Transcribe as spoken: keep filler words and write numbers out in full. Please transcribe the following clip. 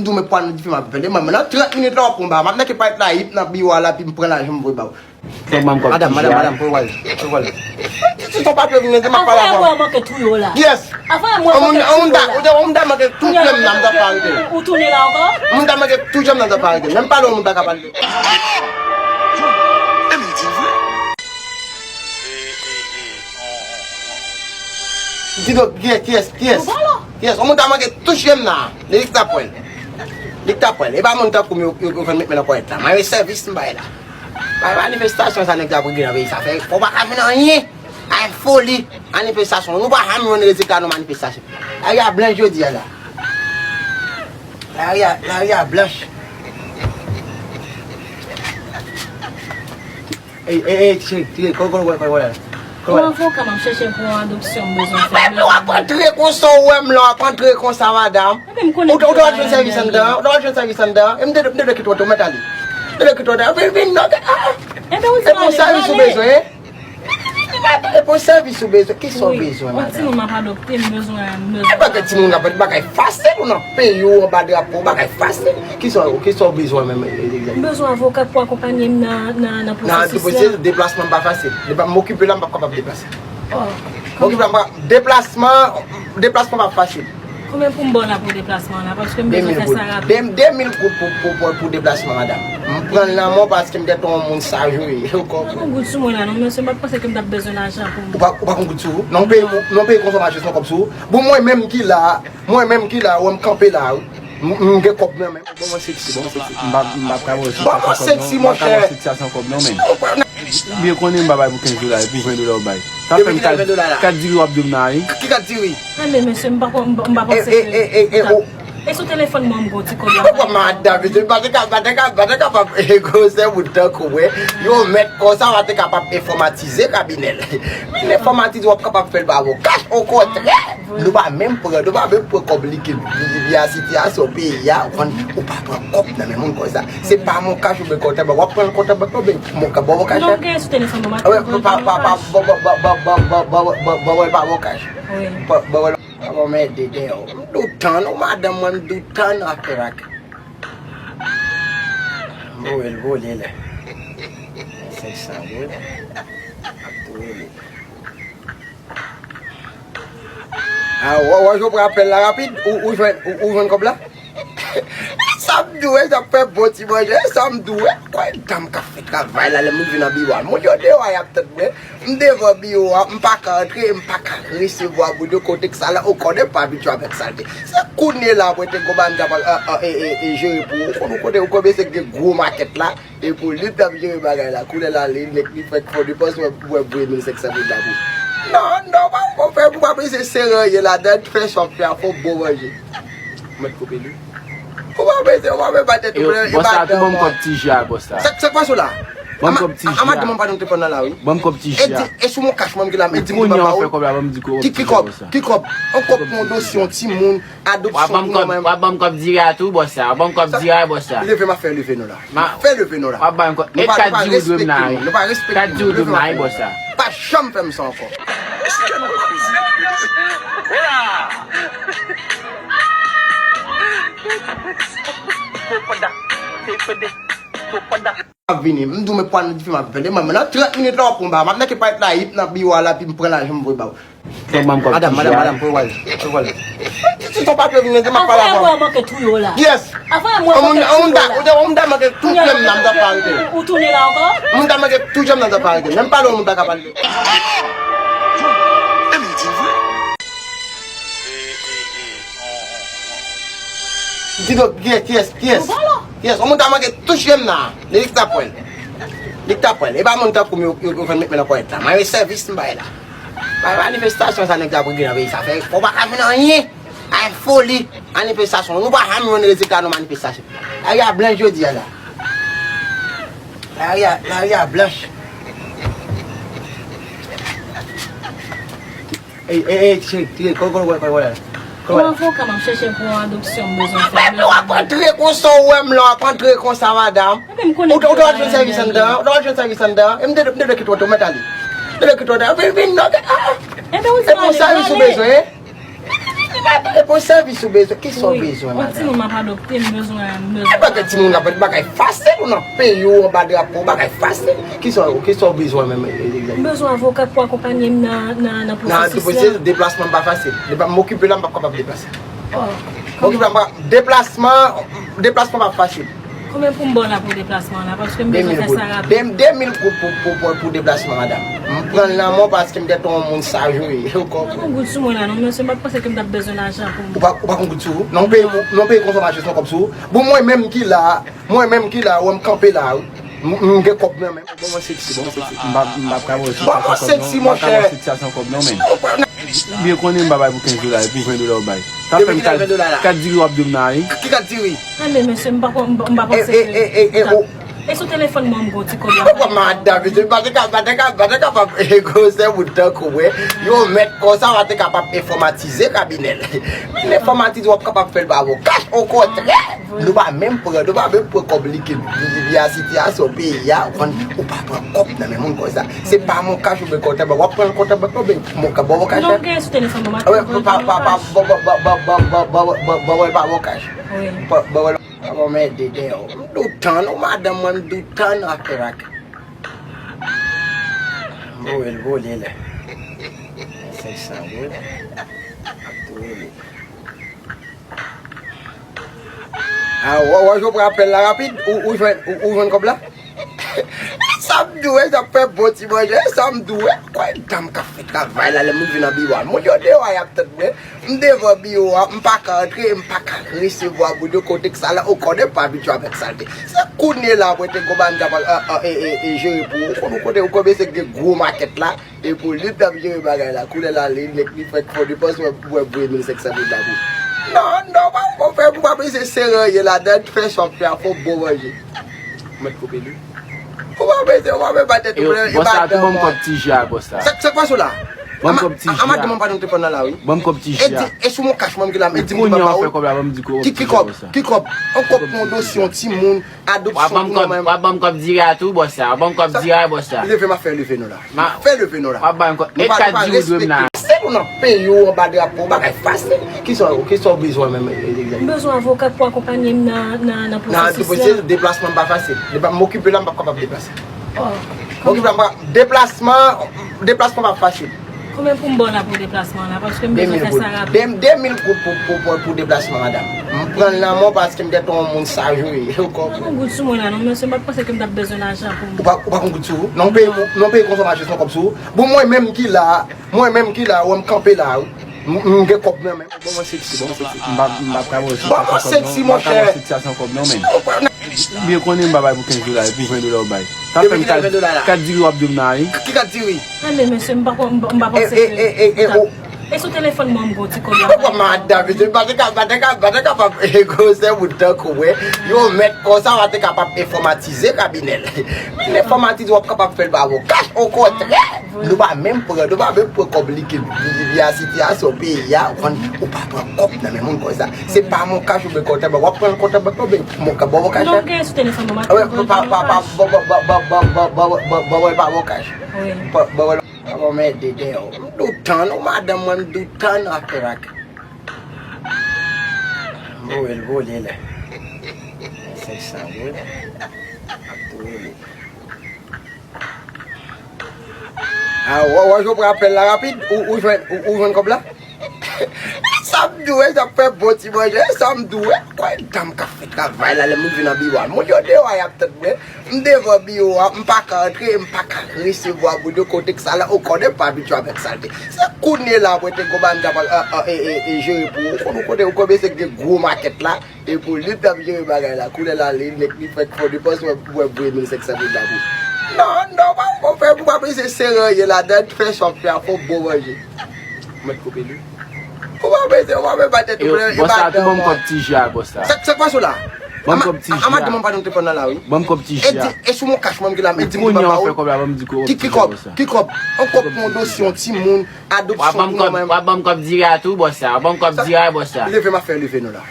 Di w men pwa nan dife m ap pède. Mwen, nan trant minit la, w ap pran ba. M ap nèke parèt la, yip nan biwo a la, epi m pran lajan, m voye ba w. Fè ban m kòb. Madam, ti madam, je a. Madam, pran wè. Pran wè. Ti, ti, ti, pa pè vin, di m ap pale avè w. Kiyès? An moun, an moun ta, ou te, an moun ta manke tou jèm nan, m ta pa arete. Ou tounen la ankò? Moun ta manke tou jèm nan, m ta pa arete. Menm pale, moun ta ka pale. Di do, kiyès, kiyès, kiyès? Kiyès? An moun ta manke tou jèm nan. Li k ta pran. Li k ta pran. E pa moun tankou m yo, yo, yo konn met men nan ponyèt la. Mwen sèvis m bay la. Bay manifestasyon sa nèg la pou gen nan peyi sa. Fè, fò pa ka vin anyen. Ay foli. Manifestasyon. Nou pa janm jwenn rezilta nan manifestasyon. Lari a blanch jodi a la. Lari a, lari a blanch. Ey, ey, ey, cheri, cheri, kò, kò, kò, kò, kò. Pou avoka m ap chèche pou yon adopsyon m bezwen fè. Mwen, w ap antre konsa, ou wè m la, w ap antre konsa, madam. Ou te, ou te wè jwenn sèvis anndan, ou te wè jwenn sèvis anndan. E m te, m te dwe kite w, ou mèt ale. M te dwe kite w, vin, vin, non, ah. E pou sèvis ou bezwen, e? E pou sèvis ou bezwen, kisa w bezwen, madam? Yon timoun m ap adopte, m bezwen, m bezwen. E pa gen timoun k ap fè bagay fasil, ou nan peyi w, anba drapo, bagay fasil. Kisa, kisa w bezwen menm, egzakteman? M bezwen avoka pou akonpanye m nan, nan, nan pwosesis la. Nan pwosesis, deplasman pa fasil. Depa-, m okipe la, m p ap kapab deplase. M okipe la, m pa, deplasman, deplasman pa fasil. Konbyen pou m ba w la pou deplasman la? Paske m bezwen fè sa rapid. De, de mil goud pou, pou, pou, pou deplasman, madam. M pran l nan men w paske m te yon moun saj, wi. Ou konprann? Ou pa konn goud sou mwen la, non, mesye, m pa t panse ke m t ap bezwen lajan pou m. Ou pa, ou pa konn goud sou ou? Nan yon peyi, nan yon peyi konsa w mache san kòb sou ou? Bon, mwen menm ki la, Mwen menm ki la, wè m kanpe la, wi. M, m gen kòb nan men m. Bon, mwen seksi, bon, mwen seksi. M pa, m pa ka wè seksi a san kòb, non. M pa ka wè seksi a san kòb, non, men. Ou byen konnen m pa bay pou kenz dola, e pou ven dola w bay. Sa fè m kat, kat diri w ap di m nan, wi. Ki kat diri? Anben, mesye, m pa, m pa, m pa panse ke. E, e, e, e, e, o. E sou telefòn mwen, m gon ti kòb la. Papa, madanm, mesye, m pa te ka, pa te ka, pa te kapab, e, gwosè moun tankou mwen. Yo mèt konsa, pa te kapab enfòmatize kabinè l. Men enfòmatize, w ap kapab fè l pa bon. Kach, okontrè. Nou pa menm pran, nou pa menm pran kòb likid. Via sitiyasyon peyi a, ou konn, ou pa pran kòb nan men moun konsa. Se pa mon kach oubyen kòb nan bank, w ap pran l kòb nan bank, oubyen mon kòb, bon, mon kach la. Non, gen sou telefòn mwen, mwen pa, pa, pa, bon, bon, pa mon kach. Wi. Bon, bon, pa bon, mède deyò. M doutan, non, madanm mwen, m doutan, nan afè rak. M voye l vole, lè. Senk san goud. Ap tou rele. A, w, w, w pran apèl la rapid, ou, ou jwenn, ou, ou jwenn kòb la? Sa m di w, sa ap fè bon ti manje, sa m di w, kwè dam k ap fè travay la, lè moun vin nan biwo a. Moun yo deyò a, y ap tann mwen. M devan biwo a, m pa ka antre, m pa ka resevwa moun yo kote k sa la, ou konnen m pa abitye avèk salte. Se kounye la, mwen te gon bann dam, a, a, e, e, e, jere pou ou, ou konnen kote, ou konnen se gen gwo makèt la. E pou li t ap jere bagay la, kounye la, li, nèg li fèk fè depans, mwen, mwen voye mil senk san goud la pou. Non, non, pa, pa fè, pa bezwen sere anyen ladan, fè sa w ap fè a, fè w bon manje. Mwen t koupe li. Ou pa bezwen, ou pa bezwen pa tèt ou, e bòs la, tou ban m kòb ti je a, bòs la. Sa, sa k pase w la? Ban m kòb ti je a. Ama demen pa nan telefòn nan la, wi. Ban m kòb ti je a. E di, e sou mon kach, mwen ki la, e di moun pa ba ou. Ki, ki kòb? Ki kòb? Yon kòb pou yon dosye, yon timoun. Adopsyon pou mwen menm. W ap ban m kòb diri a tou, bòs la. W ap ban m kòb diri a, bòs la. Leve, m ap fè leve nou la. M ap fè leve nou la. W ap ban m kòb. E kat diri w dwe m nan, wi. Kat diri w dwe m nan, wi, bòs la. Pa janm fè m sa ankò. Èske nou wè koze? Ap vini. M di w men pwa nan dife m ap pède. Mwen, nan trant minit la, w ap pran ba. M ap nèke parèt la, yip nan biwo a la, epi m pran lajan, m voye ba w. Madam, madam, madam, pran wè. Pran wè. Ti, ti, ti, pa pè vin, di m ap pale avè w. Avè w manke touye w la. Kiyès? Avè w manke touye w la. Ou te, ou ta manke tou jèm nan, m ta pa arete. Ou tounen la ankò? Moun ta manke tou jèm nan, m ta pa arete. Menm pale, moun ta ka pale. E m di vre. Di do, kiyès, kiyès, kiyès? Kiyès? Yon moun ta manke touche m nan. Li k ta pran. Li k ta pran. E pa moun tankou m yo, yo, yo fè met men nan ponyèt la. Mwen sèvis m bay la. Bay manifestasyon sa nèg la pou gen nan peyi sa. Fè, fò pa ka vin anyen. Ay foli. Manifestasyon. Nou pa janm jwenn rezilta nan manifestasyon. Lari a blanch jodi a la. Lari a, lari a blanch. Ey, ey, ey, cheri, cheri, kò, kò, kò, kò, kò. Pou avoka m ap chèche pou yon adopsyon m bezwen fè. Mwen, w ap antre konsa, ou wè m la, w ap antre konsa, madam. Ou te, ou te wè jwenn sèvis anndan, ou te wè jwenn sèvis anndan. E m te, m te dwe kite w, ou mèt ale. M te dwe kite w, vin, vin, non, ah. E pou sèvis ou bezwen, e? Gade, e pou sèvis ou bezwen, kisa w bezwen, madanm? Yon timoun m ap adopte, m bezwen, m bezwen. E bagay timoun ap, bagay fasil, ou nan peyi w, anba drapo, bagay fasil. Kisa, kisa w bezwen menm, egzakteman? M bezwen avoka pou akonpanye m nan, nan, nan pwosesis la. Nan pwosesis, deplasman pa fasil. Depa-, m okipe la, m p ap kapab deplase. Oh. M okipe la, m pa, deplasman, deplasman pa fasil. Konbyen pou m ba w la pou deplasman la? Paske m bezwen fè sa rapid. De mil goud pou, pou, pou, pou deplasman, madanm. M pran l nan men w paske m te yon moun saj, wi. Ou konprann? Pa gen goud sou mwen la, non, mesye, m pa t panse ke m t ap bezwen lajan pou m. Ou pa, ou pa gen goud sou ou? Non, peyi, non, peyi konsomasyon se yon kòb sou ou. Bon, mwen menm ki la, mwen menm ki la, wè m kanpe la, wi. M, m gen kòb nan men m. Bon, mwen seksi, bon, mwen seksi. M pa, m pa ka wè seksi a san kòb, non. Bon, mwen seksi, monchè. M pa ka wè seksi a san kòb, non, men. Ou byen konnen m pa bay pou kenz dola, e pou ven dola w bay. Sa fè m kat, kat diri w ap di m nan, wi. Ki kat diri? Anben, mesye, m pa kon-, m pa, m pa panse ke. E, e, e, e, e, o. E sou telefòn mwen, m gon ti kòb la. Papa, madanm, mesye, m pa te ka, pa te ka, pa te kapab, e, gwosè moun tankou mwen. Yon mèt konsa, pa te kapab enfòmatize kabinè l. Men enfòmatize, w ap kapab fè l pa bon. Kach, okontrè, nou pa menm pran, nou pa menm pran kòb likid. Vya sitiyasyon peyi a, ou konn, ou pa pran kòb nan men moun konsa. Se pa mon kach oubyen kòb nan bank, w ap pran l kòb nan bank, oubyen mon kach, bon, bon kach. Non, gen sou telefòn mwen, mwen pa, pa, pa, bon, bon, bon, pa bon kach. Wi. Bon, bon, bon, pa bon, men, de, de, m doutan, non, madanm mwen, m doutan, nan afè rake. M voye l vole, lè. Senk san goud. Ap tou vole. A, wè, wè, jan w pran apèl la rapid, ou, ou jwenn, ou, ou jwenn kòb la? Sa m di w, sa ap fè bon ti manje, sa m di w, kwè dam k ap fè travay la, lè moun vin nan biwo a. Moun yo deyò a, y ap tann mwen. M devan biwo a, m pa ka antre, m pa ka resevwa moun yo, kote k sa la, ou konnen m pa abitye avèk salte. Se kounye la, mwen te gon bagay m t ap, a, a, e, e, e, jere pou ou. Ou konn ou kote, ou konnen se gen gwo makèt la. E pou li t ap jere bagay la, koulè la, li nèk li fèk fò depans, mwen, mwen voye mil senk san goud la pou. Non, non, pa, pa fè, pou pa bezwen sere anyen ladan, fè sa w ap fè a, fè w bon manje. Mwen t koupe li. Ou pa bezwen, ou pa bezwen bay tèt ou plen, e bòs la tou, ban m kòb ti ji a, bòs la. Sa, sa k pase w la? Ban m kòb ti ji a. A madanm mwen pa nan telefòn nan la, wi. Ban m kòb ti ji a. E di, e sou mon kach mwen ki la, e di m ki pa ba ou. Ki, ki kòb? Ki kòb? Yon kòb pou yon dosye, yon timoun. Adopsyon pou mwen menm. W ap ban m kòb diri a tou, bòs la. W ap ban m kòb diri a, bòs la. Leve, m ap fè leve nou la. M ap fè leve nou la. W ap ban m kòb. E kat diri w dwe m nan? Se nou nan peyi w, anba drapo, bagay fasil. Kisa, kisa w bezwen menm, egzakteman? M bezwen avoka pou akonpanye m nan, nan, nan pwosesis la. Nan pwosesis, deplasman pa fasil. Depa-, m okipe la, m p ap kapab deplase. Oh. M okipe la, m pa, deplasman, deplasman pa fasil. Konbyen pou m ba w la pou deplasman la? Paske m bezwen fè sa rapid. De, de mil goud pou, pou, pou, pou deplasman, madanm. M pran l nan men w paske m te yon moun saj, wi. Ou konprann? Pa gen goud sou mwen la, non, mesye, m pa t panse ke m t ap bezwen lajan pou m. Ou pa, ou pa gen goud sou ou? Non, peyi, non, peyi konsomasyon se yon kòb sou ou. Bon, mwen menm ki la, mwen menm ki la, wè m kanpe la, wi. M, m gen kòb nan men m. Bon, mwen seksi, bon, mwen seksi. M pa, m pa ka wè seksi a san kòb, non. M pa ka wè seksi a san kòb, non, men. Ou byen konnen m pa bay pou kenz dola, e pou ven dola w bay. Sa fè m kat, kat diri w ap di m nan, wi. Ki kat diri? Anben, mesye, m pa kon-, m pa, m pa panse ke. E, e, e, e, o. E sou telefòn mwen, m gon ti kòb la. Papa, madanm, mesye, m pa te ka, pa te ka, pa te kapab, e, gwosè moun tankou mwen. Yon mèt konsa, pa te kapab enfòmatize kabinè l. Men enfòmatize, w ap kapab fè l pa bon. Kach, okontrè, nou pa menm pran, nou pa menm pran kòb likid. Vya sitiyasyon peyi a, ou konn, ou pa pran kòb nan men moun konsa. Se pa mon kach oubyen kòb nan bank, w ap pran l kòb nan bank, oubyen mon kach, bon, bon kach. Non, gen sou telefòn mwen, mwen pa, pa, pa, bon, bon, pa bon kach. Wi. Bon, bon, men, de, de, m doutan, non, madanm mwen, m doutan, nan afè rake. M voye l vole, lè. Senk san goud. Ap tou vole. A, wè, wè, jan w pran apèl la rapid, ou, ou jwenn, ou, ou jwenn kòb la? Sa m di w, sa ap fè bon ti manje, sa m di w, kwè dam k ap fè travay la, lè moun vin nan biwo a. Moun yo deyò a, y ap tann mwen. M devan biwo a, m pa ka antre, m pa ka resevwa moun yo, kote k sa la, ou konnen m pa abitye avèk salte. Se kounye la, mwen te gon bagay m t ap, a, a, e, e, e, jere pou ou. Ou konn ou kote, ou konnen se gen gwo makèt la. E pou li t ap jere bagay la, koulè la, li nèk li fèk fò depans, mwen, mwen voye mil senk san goud la pou. Non, non, pa, pa fè, pou pa bezwen sere anyen ladan, fè sa w ap fè a, fè w bon manje. Mwen t koupe li. Ou pa bezwen, ou pa bezwen bay tèt ou plen, e bòs la tou, ban m kòb ti ji a, bòs la. Sa, sa k pase w la? Ban m kòb ti ji a. A madanm mwen pa nan telefòn nan la, wi. Ban m kòb ti ji a. E di, e sou mon kach mwen ki la, e di m ki pa ba ou. Ki kòb? Ki kòb? Yon kòb pou yon dosye, yon timoun, adopsyon pou mwen menm. W ap ban m kòb diri a tou, bòs la. W ap ban m kòb diri a, bòs la. Leve, m ap fè leve nou la.